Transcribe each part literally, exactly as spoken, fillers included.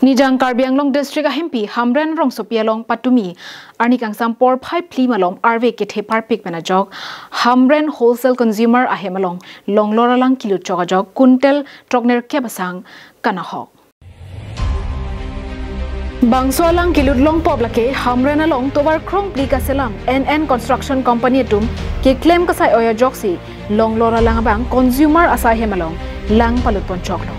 Nijang Karbi Anglong District ahempi Hamren rongsopi along patumi arni kangsam porphai phli malom arve kethe parpik pen ajok Hamren Wholesale Consumer ahem along longlor alang kilut chok ajok quintal troknerkep asang kanahok. Bangso alang kilut longpop lake Hamren along tovar krongpli kaselam N N Construction Company atum keklem kasai-oi ajoksi longlor alang abang consumer asai hem along lang palutpon choklo.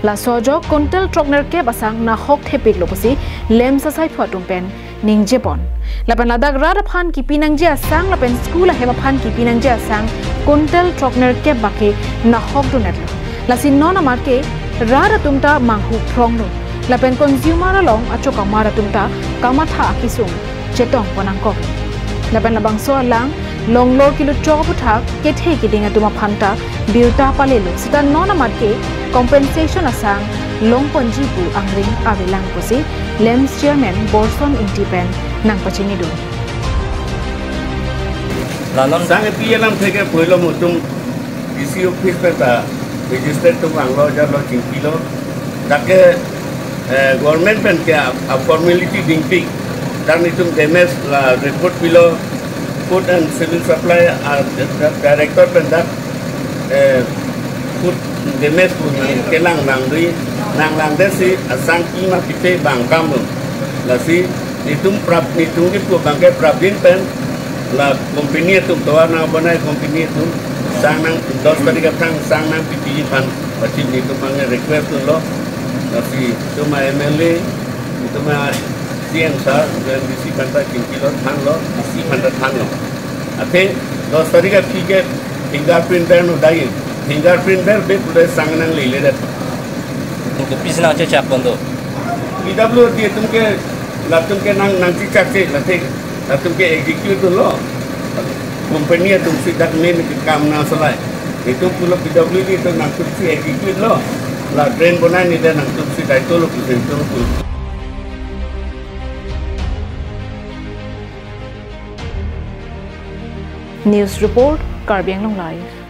Laso ajok quintal troknerkep asang nahok thepiklo pusi LAMPS asaiphu atum pen ningjepon. Lapen ladak rat aphan kipi nangji asang lapen school ahem aphan kipi nangji asang quintal troknerkep bak ke nahok donetlo. Lasi non amat ke rat atum ta manghu phronglo. Lapen consumer along achokamar atum ta kamatha akisung chetongpon nangkoklo. Lapen labangso alang longlor kilut chok aputhak kethe kiding atum aphan ta birta palelo. Seta non amat ke compensation asang longponji pu angring avelang pusi LAMPS Chairman Borson Ingti pen nangpachinidun. Lanon sang epi alam theke poilo mutum D C office pen ta magistrate atum vanglo, jarlo, chingkilo. Dak ke, eh, government pen ke a, a formality dingpik. Dak netum damage la report pilo, Food and Civil Supply, ah, director pen dak, eh, food damage pu nangkelang nangdui, nanglangdetsi asang kima pipe bang kam lo. Lasi netum prap, netum kipu abang ke prapjin pen la company atum, tovar nang bonai company atum sang nang dos tarik aphrang sang nangpipi aphan pachini netum abang request lo. Lasi netum a M L A, netum a C M sir, M D C aphan ta chingkilo, thanlo, D C aphan ta thanlo. Athe dos tarik aphi ke fingerprint ber no dai. Fingerprint ber be pura sang nangleledet. Tum ke pis nangchechak kondo. P W D atum ke, latum ke nang, nangchechak che, late latum ke execute lo. Company atum si dak main ke kam nangsalai. Netum pulo P W D atum nangtum si execute lo. La drain bonai nede nangtum si daito lo, netum pulo. News report, Karbi Anglong Live.